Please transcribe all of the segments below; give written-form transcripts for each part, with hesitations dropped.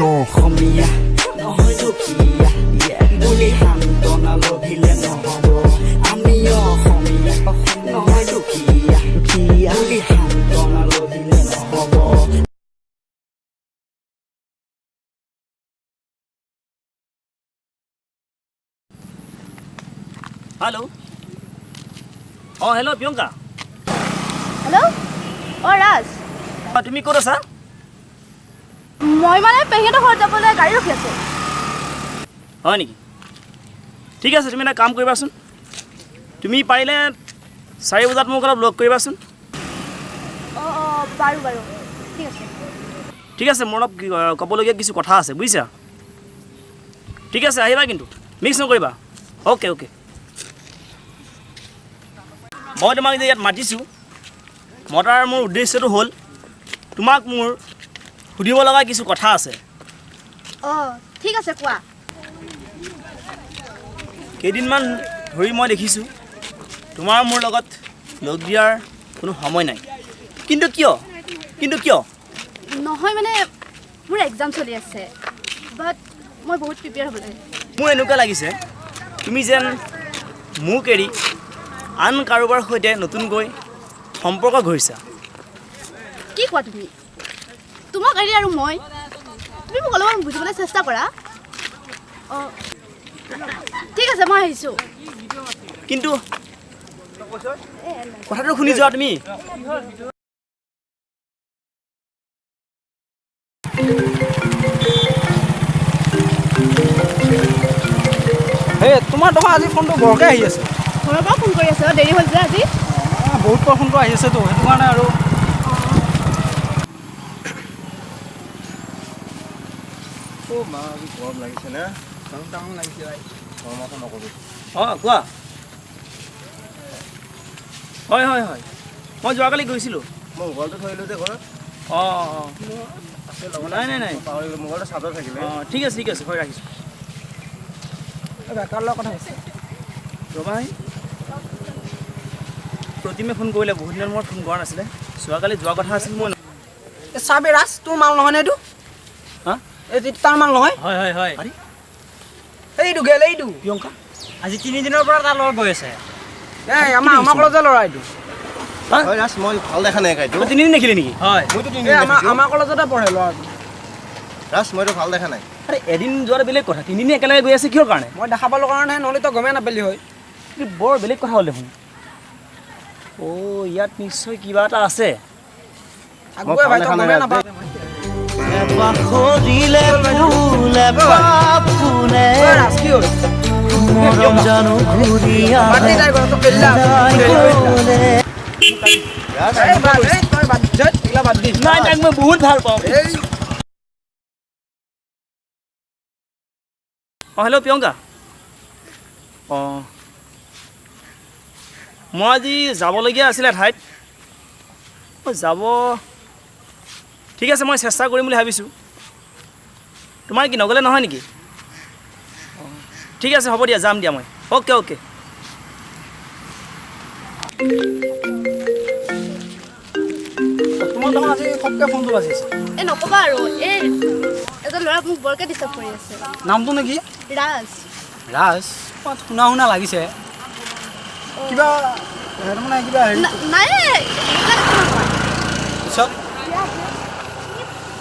অসমীয়া নহয় দুখীয়া বুলি সান্তনা লভিলে নহ'ব। আমি অসমীয়া নহয় দুখীয়া বুলি সান্তনা লভিলে নহ'ব। হেল্ল', অঁ হেল্ল' প্ৰিয়ংকা। হেল্ল' অঁ ৰাজ। অঁ, তুমি ক'ত আছা? মই মানে পেহীহঁতৰ ঘৰত যাবলৈ গাড়ী ৰখি আছোঁ। হয় নেকি? ঠিক আছে, তুমি এটা কাম কৰিবাচোন, তুমি পাৰিলে 4 বজাত মোক অলপ লগ কৰিবাচোন। অঁ অঁ, বাৰু বাৰু, ঠিক আছে। ঠিক আছে, মোৰ অলপ ক'বলগীয়া কিছু কথা আছে, বুজিছা? ঠিক আছে, আহিবা কিন্তু মিক্স নকৰিবা। Okay okay. মই তোমাক যে ইয়াত মাতিছোঁ, মতাৰ মোৰ উদ্দেশ্যটো হ'ল তোমাক মোৰ সুধিব লগা কিছু কথা আছে। অঁ ঠিক আছে, কোৱা। কেইদিনমান ধৰি মই দেখিছোঁ তোমাৰ মোৰ লগত লগ দিয়াৰ কোনো সময় নাই, কিন্তু কিয়? কিন্তু কিয়? নহয় মানে মোৰ এক্সাম চলি আছে, বাট মই বহুত প্ৰিপেয়াৰ হ'ব লাগে। মোৰ এনেকুৱা লাগিছে তুমি যেন মোক এৰি আন কাৰোবাৰ সৈতে নতুনকৈ সম্পৰ্ক গঢ়িছা। কি কোৱা তুমি? তোমাক এৰি আৰু মই? তুমি মোক অলপমান বুজিবলৈ চেষ্টা কৰা। অঁ ঠিক আছে, মই আহিছোঁ। কিন্তু কথাটো শুনি যোৱা তুমি। এই তোমাৰ দেখোন আজি ফোনটো বৰকৈ আহি আছে। ঘৰৰ পৰা ফোন কৰি আছে, দেৰি হ'ল যে আজি। বহুত পৰা ফোনটো আহি আছেতো, সেইটো কাৰণে আৰু। অ' মা, আজি গৰম লাগিছে না? গৰম তামাম লাগিছে ভাই। গৰম কথা নকবি। অঁ কোৱা। হয় হয় হয়, মই যোৱাকালি গৈছিলোঁ। মই মোবাইলটো থৈ আহিলোঁ যে ঘৰত। অঁ অঁ, নাই নাই নাই, পাহৰি গ'লোঁ, মোবাইলটো চাৰ্জত থাকিলে। অঁ ঠিক আছে ঠিক আছে, হয় ৰাখিছোঁ। কাৰ লগত কথা হৈছে? ৰ'বা, প্ৰতিমে ফোন কৰিলে, বহুত দিনৰ মূৰত ফোন কৰা নাছিলে। যোৱাকালি যোৱা কথা আছিল মই। চাবি ৰাজ, তোৰ মাল নহয়নে এইটো? হা? এইটো তাৰ মাল নহয়? হয় হয় হয়। আৰে? এইটো গেল, এইটো প্ৰিয়ংকা আজি 3 দিনৰ পৰা তাৰ লগত গৈ আছে। এই আমাৰ কলেজৰ ল'ৰা এইটো। হয় ৰাজ, মই ভাল দেখা নাই এইটো। তই 3 দিন দেখিলি নেকি? হয়। মইতো এই 3 দিন আমাৰ দেখিছোঁ। আমাৰ কলেজতে পঢ়ে ল'ৰাটো। ৰাজ, মইতো ভাল দেখা নাই। আৰে এদিন যোৱাটো বেলেগ কথা, 3 দিন একেলগে গৈ আছে কিহৰ কাৰণে? মই দেখা পালোঁ কাৰণেহে, নহ'লে তই গমেই নাপালি হয়। এইটো বৰ বেলেগ কথা হ'ল দেখোন। অ' ইয়াত নিশ্চয় কিবা এটা আছে। থাকবই ভাই, তই গমেই নাপাৱ। ৰাজ, কি হ'ল? বাদ দি তাইৰ কথাটো, পেল্লা। ৰাজ, এই বাদ, এই তই বাদ দে, এইগিলা বাদ দি। নাই, তাইক মই বহুত ভাল পাওঁ। এই অঁ হেল্ল' প্ৰিয়ংকা। অঁ মই আজি যাবলগীয়া আছিলে ঠাইত, মই যাব ঠিক আছে, মই চেষ্টা কৰিম বুলি ভাবিছোঁ। তোমাৰ কি নগ'লে নহয় নেকি? অঁ ঠিক আছে, হ'ব দিয়া, যাম দিয়া মই। Okay okay. তোমাৰ দেখোন আজি খপকে ফোনটো বাজিছে। এই নক'বা আৰু, এই এজন ল'ৰা মোক বৰকৈ ডিষ্টাৰ্ব কৰি আছে। নামটো নেকি? ৰাজ। ৰাজ, ক'ৰবাত শুনা শুনা লাগিছে কিবা, মানে কিবা হেৰি। নাই, এইবিলাক একো নহয়। পিছত?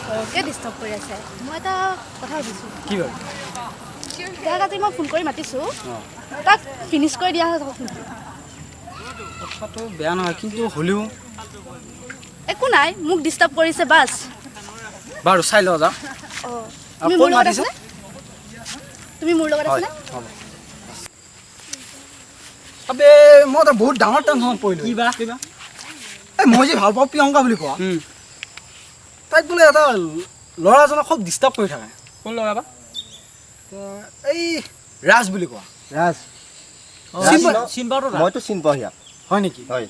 বৰকৈ ডিষ্টাৰ্ব কৰি আছে। মই এটা কথা ভাবিছোঁ। কি বাৰু? তাক আজি মই ফোন কৰি মাতিছোঁ, তাক ফিনিছ কৰি দিয়া হওক নেকি? কথাটো বেয়া নহয়, কিন্তু হ'লেও একো নাই, মোক ডিষ্টাৰ্ব কৰিছে বাছ। বাৰু চাই লওঁ, যাওঁ। অঁ আৰু তুমি ক'ত মোৰ লগত মাতিছে? আছানে? তুমি মোৰ লগত আছানে? হ'ব। আবে মই এটা বহুত ডাঙৰ টেনশ্যনত পৰিলোঁ। কি বা? এই মই যে ভাল পাওঁ প্ৰিয়ংকা বুলি কোৱা, তাইক বোলে এটা ল'ৰা এজনক খুব ডিষ্টাৰ্ব কৰি থাকে। কোন ল'ৰা বা? এই ৰাজ বুলি কোৱা। ৰাজ। চিনি পাওঁ। মইতো চিনি পাওঁ সিয়াক। হয় নেকি? হয়।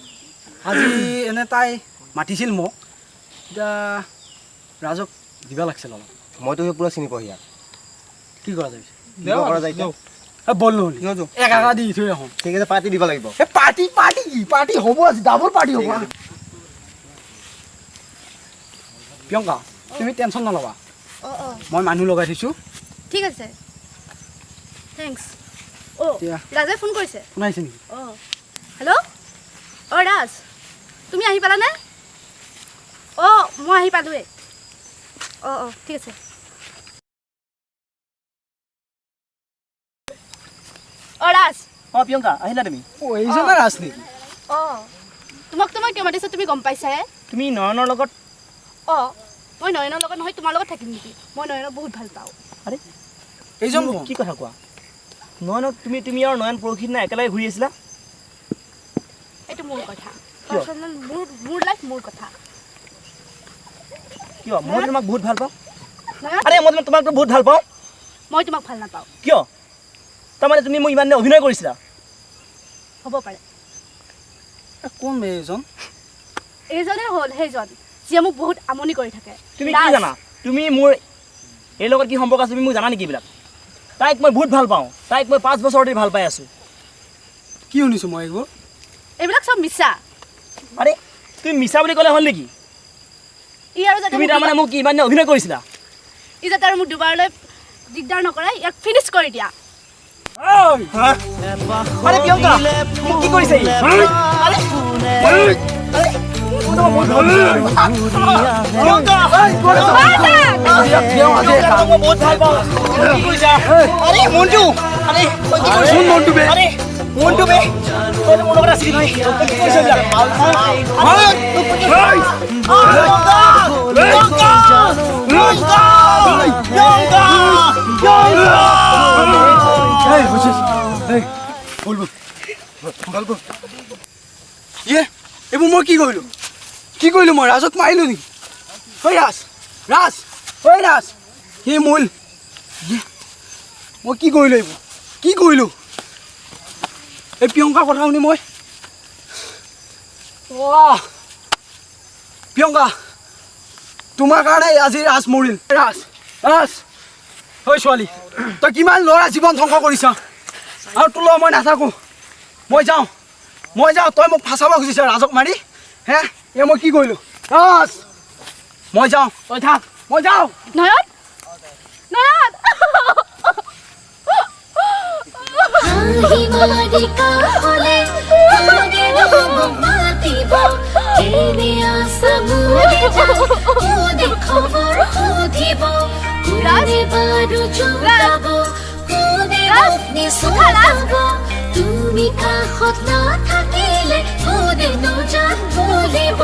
আজি এনে তাই মাতিছিল মোক, এতিয়া ৰাজক দিব লাগিছিল অলপ। মইতো সি পূৰা চিনি পাওঁ সিয়াক। কি কৰা যায়? কি কৰা যায় এতিয়া? বল নহ'লে এক একা দি থৈ আহোঁ। ঠিক আছে, পাৰ্টি দিব লাগিব। এই পাৰ্টি, পাৰ্টি কি পাৰ্টি হ'ব আজি, ডাবল পাৰ্টি হ'ব। প্ৰিয়ংকা, তুমি টেনশ্যন নল'বা। অঁ অঁ। মই মানুহ লগাই থৈছোঁ। ঠিক আছে, thanks. অ' ৰাজে ফোন কৰিছে। ফোন আহিছে নেকি? অঁ, হেল্ল'। অঁ ৰাজ, তুমি আহি পালানে? অঁ, মই আহি পালোঁৱেই। অঁ অঁ, ঠিক আছে। অঁ ৰাজ। অঁ প্ৰিয়ংকা, আহিলা তুমি? অঁ, এইজনে ৰাজ নেকি? অঁ, তোমাকতো মই কিয় মাতিছোঁ তুমি গম পাইছাই। তুমি নয়নৰ লগত? অঁ, মই নয়নৰ লগত নহয়, তোমাৰ লগত থাকিম নেকি? মই নয়নক বহুত ভাল পাওঁ। আৰে এইজন কি কথা কোৱা? নয়নক তুমি তুমি আৰু নয়ন পৰহিদিনা একেলগে ঘূৰি আছিলা? এইটো মোৰ কথা, পাৰ্চনেল, মোৰ লাইফ, মোৰ কথা। কিয়? মই তোমাক বহুত ভাল পাওঁ। আৰে মই তোমাকতো বহুত ভাল পাওঁ। মই তোমাক ভাল নাপাওঁ। কিয়? তাৰমানে তুমি মোক ইমান দিন অভিনয় কৰিছিলা? হ'ব পাৰে। কোন এইজন? এইজনে হ'ল সেইজন যিয়ে মোক বহুত আমনি কৰি থাকে। তুমি কি জানা তুমি মোৰ এই লগত কি সম্পৰ্ক আছে? তুমি মোক জানা নেকি এইবিলাক? তাইক মই বহুত ভাল পাওঁ, তাইক মই 5 বছৰ ধৰি ভাল পাই আছোঁ। কি শুনিছোঁ মই এইবোৰ? এইবিলাক চব মিছা। আৰে তুমি মিছা বুলি ক'লে হ'ল নেকি? তুমি তাৰমানে মোক ইমান দিন অভিনয় কৰিছিলা? ই যাতে আৰু মোক দুবাৰলৈ দিগদাৰ নকৰে, ইয়াক ফিনিছ কৰি দিয়া। আৰে প্ৰিয়ংকা, মোক কি কৰিছে? আৰে এইবোৰ মই কি কৰিলোঁ? কি কৰিলোঁ মই? ৰাজক মাৰিলোঁ নেকি? ঐ ৰাজ, ৰাজ, ঐ ৰাজ, সি মূল। মই কি কৰিলোঁ এইবোৰ? কি কৰিলোঁ? এই প্ৰিয়ংকাৰ কথা শুনি মই, প্ৰিয়ংকা তোমাৰ কাৰণে আজি ৰাজ মৰিল। ৰাজ, ৰাজ, ঐ ছোৱালী, তই কিমান ল'ৰা জীৱন ধ্বংস কৰিছা। আৰু তোৰ লগত মই নাথাকোঁ, মই যাওঁ, মই যাওঁ। তই মোক ফাঁচাব খুজিছ ৰাজক মাৰি? হে, এই মই কি কৰিলোঁ? ৰাজ, মই যাওঁ, তই থাক, মই যাওঁ। নয়ন, নয়ন, তুমি কাষত নাথাকিলে কোনেনো জান বলিব।